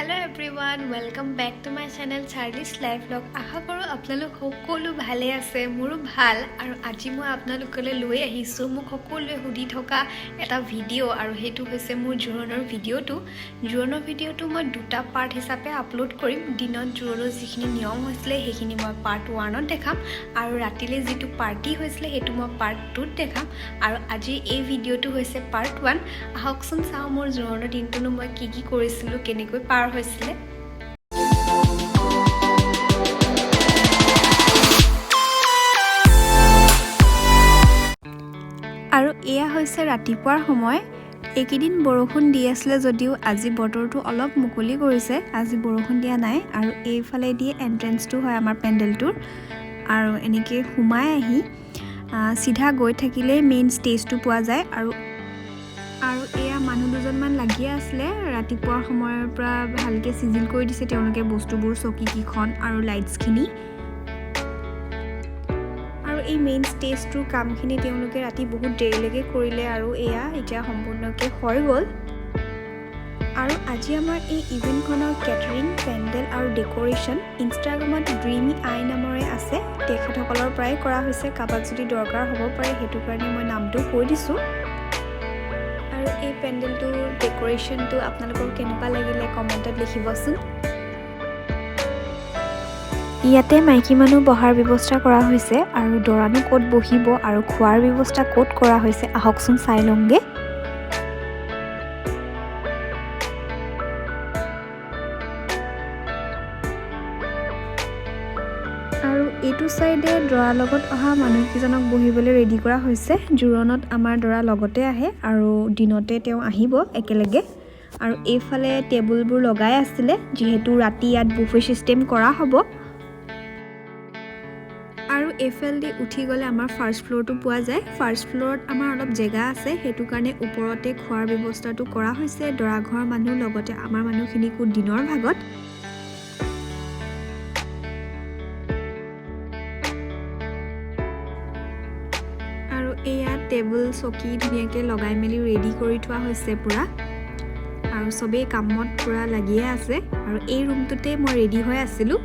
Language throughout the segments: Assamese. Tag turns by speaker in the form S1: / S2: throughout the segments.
S1: Hello everyone, welcome back to my channel Charlie's Life Vlog. আশা কৰোঁ আপোনালোক সকলো ভালে আছে। মোৰো ভাল। আৰু আজি মই আপোনালোকলৈ লৈ আহিছোঁ মোক সকলোৱে সুধি থকা এটা ভিডিঅ' আৰু সেইটো হৈছে মোৰ জোৰোণৰ ভিডিঅ'টো। জোৰোণৰ ভিডিঅ'টো মই দুটা পাৰ্ট হিচাপে আপলোড কৰিম। দিনত জোৰোণৰ যিখিনি নিয়ম হৈছিলে, সেইখিনি মই পাৰ্ট ওৱানত দেখাম আৰু ৰাতিলৈ যিটো পাৰ্টি হৈছিলে, সেইটো মই পাৰ্ট টুত দেখাম। আৰু আজি এই ভিডিঅ'টো হৈছে পাৰ্ট ওৱান। আহকচোন চাওঁ, মোৰ জোৰোণৰ দিনটোনো মই কি কি কৰিছিলোঁ, কেনেকৈ পাৰ হৈছিলে। আৰু এয়া হৈছে ৰাতিপুৱাৰ সময়। এইকেইদিন বৰষুণ দি আছিলে যদিও আজি বতৰটো অলপ মুকলি কৰিছে, আজি বৰষুণ দিয়া নাই। আৰু এইফালেদি এণ্ট্ৰেঞ্চটো হয় আমাৰ পেণ্ডেলটোৰ আৰু এনেকৈ সোমাই আহি চিধা গৈ থাকিলেই মেইন ষ্টেজটো পোৱা যায়। আৰু আৰু এয়া মানুহ দুজনমান লাগিয়ে আছিলে ৰাতিপুৱা সময়ৰ পৰা। ভালকৈ চিজিল কৰি দিছে তেওঁলোকে বস্তুবোৰ, চকীকেইখন আৰু লাইটছখিনি। আৰু এই মেইন ষ্টেজটোৰ কামখিনি তেওঁলোকে ৰাতি বহুত দেৰিলৈকে কৰিলে আৰু এয়া এতিয়া সম্পূৰ্ণকৈ হৈ গ'ল। আৰু আজি আমাৰ এই ইভেণ্টখনৰ কেটাৰিং, পেণ্ডেল আৰু ডেক'ৰেশ্যন ইনষ্টাগ্ৰামত ড্ৰিমি আই নামৰে আছে, তেখেতসকলৰ পৰাই কৰা হৈছে। কাৰোবাক যদি দৰকাৰ হ'ব পাৰে, সেইটো কাৰণে মই নামটো কৈ দিছোঁ। আৰু এই পেণ্ডেলটোৰ ডেক'ৰেশ্যনটো আপোনালোকৰ কেনেকুৱা লাগিলে কমেণ্টত লিখিবচোন। ইয়াতে মাইকী মানুহ বহাৰ ব্যৱস্থা কৰা হৈছে আৰু দৰানো ক'ত বহিব আৰু খোৱাৰ ব্যৱস্থা ক'ত কৰা হৈছে, আহকচোন চাই লওঁগৈ। আৰু এইটো চাইডে দৰাৰ লগত অহা মানুহকেইজনক বহিবলৈ ৰেডি কৰা হৈছে। জোৰোণত আমাৰ দৰা লগতে আহে আৰু দিনতে তেওঁ আহিব একেলগে। আৰু এইফালে টেবুলবোৰ লগাই আছিলে, যিহেতু ৰাতি ইয়াত বুফে ছিষ্টেম কৰা হ'ব। আৰু এইফালেদি উঠি গ'লে আমাৰ ফাৰ্ষ্ট ফ্ল'ৰটো পোৱা যায়। ফাৰ্ষ্ট ফ্ল'ৰত আমাৰ অলপ জেগা আছে, সেইটো কাৰণে ওপৰতে খোৱাৰ ব্যৱস্থাটো কৰা হৈছে দৰা ঘৰৰ মানুহ লগতে আমাৰ মানুহখিনিকো দিনৰ ভাগত। আৰু এয়া টেবুল চকী ধুনীয়াকৈ লগাই মেলি ৰেডি কৰি থোৱা হৈছে পূৰা আৰু চবেই কামত পূৰা লাগিয়ে আছে। আৰু এই ৰুমটোতে মই ৰেডি হৈ আছিলোঁ।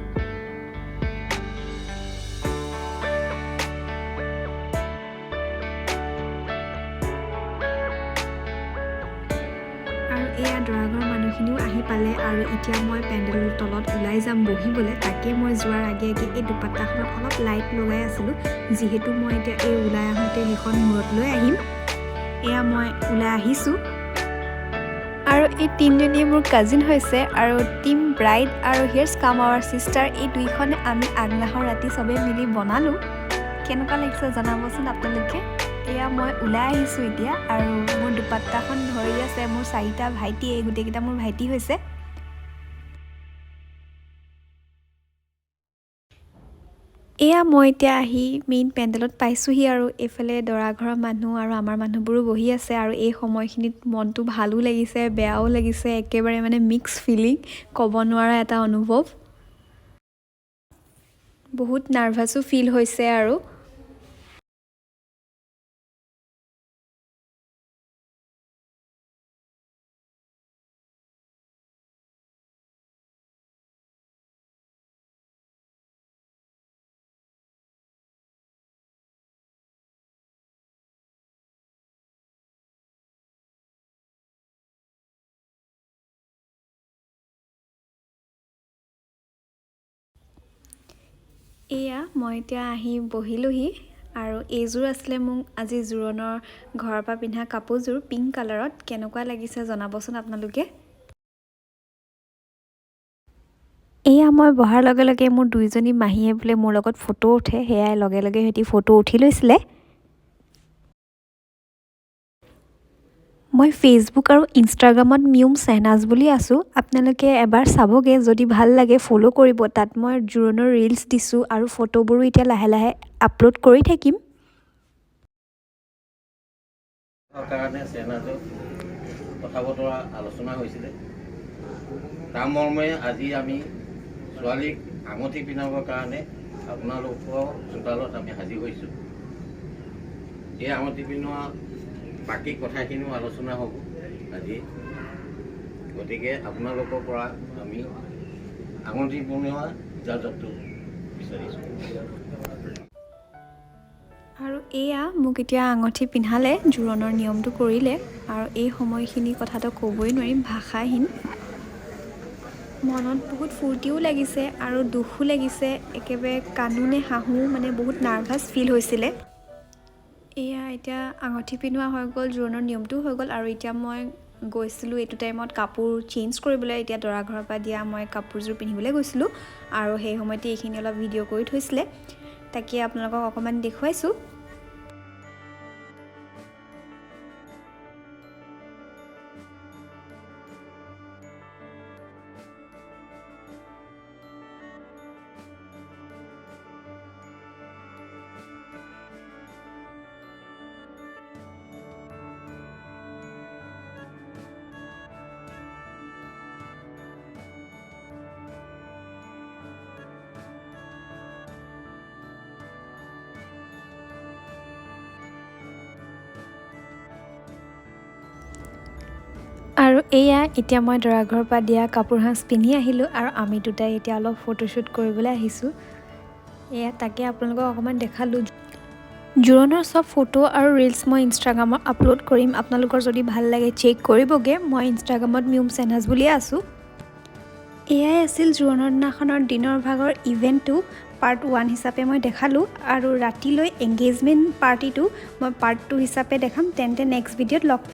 S1: আৰু এয়া দৰাঘৰৰ মানুহখিনিও আহি পালে আৰু এতিয়া মই পেণ্ডেলৰ তলত ওলাই যাম বহিবলৈ। তাকে মই যোৱাৰ আগে আগে এই দুপাট্টাখনত অলপ লাইট লগাই আছিলোঁ, যিহেতু মই এতিয়া এই ওলাই আহোঁতে সেইখন মূৰত লৈ আহিম। এয়া মই ওলাই আহিছোঁ আৰু এই তিনিজনীয়ে মোৰ কাজিন হৈছে আৰু টিম ব্ৰাইড আৰু হিয়াৰ্ছ কাম আৱাৰ চিষ্টাৰ। এই দুইখনে আমি আগদিনাখন ৰাতি চবেই মিলি বনালোঁ। কেনেকুৱা লাগিছে জনাবচোন আপোনালোকে। এয়া মই ওলাই আহিছোঁ এতিয়া আৰু মোৰ দুপাট্টাখন ধৰি আছে মোৰ চাৰিটা ভাইটি। এই গোটেইকেইটা মোৰ ভাইটি হৈছে। এয়া মই এতিয়া আহি মেইন পেণ্ডেলত পাইছোঁহি আৰু এইফালে দৰা ঘৰৰ মানুহ আৰু আমাৰ মানুহবোৰো বহি আছে। আৰু এই সময়খিনিত মনটো ভালো লাগিছে, বেয়াও লাগিছে, একেবাৰে মানে মিক্স ফিলিং, ক'ব নোৱাৰা এটা অনুভৱ। বহুত নাৰ্ভাছো ফিল হৈছে। আৰু এয়া মই এতিয়া আহি বহিলোহি। আৰু এইযোৰ আছিলে মোক আজি জোৰোণৰ ঘৰৰ পৰা পিন্ধা কাপোৰযোৰ, পিংক কালাৰত। কেনেকুৱা লাগিছে জনাবচোন আপোনালোকে। এয়া মই বহাৰ লগে লগে মোৰ দুইজনী মাহীয়ে বোলে মোৰ লগত ফটো উঠে। সেয়াই লগে লগে সিহঁতি ফটো উঠি লৈছিলে। মই ফেচবুক আৰু ইনষ্টাগ্ৰামত মিউম চেহনাজ বুলি আছোঁ, আপোনালোকে এবাৰ চাবগৈ। যদি ভাল লাগে ফ'ল' কৰিব। তাত মই জোৰোণৰ ৰিলচ দিছোঁ আৰু ফটোবোৰো এতিয়া লাহে লাহে আপলোড কৰি থাকিম।
S2: কাৰণে চেহনাজৰ কথা বতৰা আলোচনা হৈছিলে। তাৰ মৰ্মে আজি আমি ছোৱালীক আঙুঠি পিন্ধাবৰ কাৰণে আপোনালোকৰ চোতালত আমি হাজিৰ হৈছোঁ। এই আঙুঠি পিন্ধোৱা বাকী কথাখিনিও আলোচনা হ'ব আজি। গতিকে আপোনালোকৰ পৰা আমি আঙুঠি পিন্ধোৱা ইজাজতটো বিচাৰিছোঁ।
S1: আৰু এয়া মোক এতিয়া আঙুঠি পিন্ধালে, জোৰোণৰ নিয়মটো কৰিলে। আৰু এই সময়খিনি কথাটো ক'বই নোৱাৰিম, ভাষাহীন। মনত বহুত ফূৰ্তিও লাগিছে আৰু দুখো লাগিছে। একেবাৰে কান্দো নে হাঁহো, মানে বহুত নাৰ্ভাছ ফিল হৈছিলে। এয়া এতিয়া আঙুঠি পিন্ধোৱা হৈ গ'ল, জোৰোণৰ নিয়মটোও হৈ গ'ল। আৰু এতিয়া মই গৈছিলোঁ এইটো টাইমত কাপোৰ চেঞ্জ কৰিবলৈ। এতিয়া দৰা ঘৰৰ পৰা দিয়া মই কাপোৰযোৰ পিন্ধিবলৈ গৈছিলোঁ আৰু সেই সময়তে এইখিনি অলপ ভিডিঅ' কৰি থৈছিলে, তাকে আপোনালোকক অকণমান দেখুৱাইছোঁ। আৰু এয়া এতিয়া মই দৰা ঘৰৰ পৰা দিয়া কাপোৰ সাজ পিন্ধি আহিলোঁ আৰু আমি দুটাই এতিয়া অলপ ফটোশ্বুট কৰিবলৈ আহিছোঁ। এয়া তাকে আপোনালোকক অকণমান দেখালোঁ। জোৰোণৰ চব ফটো আৰু ৰিলচ মই ইনষ্টাগ্ৰামত আপলোড কৰিম। আপোনালোকৰ যদি ভাল লাগে চেক কৰিবগৈ। মই ইনষ্টাগ্ৰামত মিউম চেনাজ বুলিয়ে আছোঁ। এয়াই আছিল জোৰোণৰ দিনাখনৰ দিনৰ ভাগৰ ইভেণ্টটো, পাৰ্ট 1 হিচাপে মই দেখালোঁ। আৰু ৰাতিলৈ এংগেজমেণ্ট পাৰ্টিটো মই পাৰ্ট 2 হিচাপে দেখাম। তেন্তে নেক্সট ভিডিঅ'ত লগ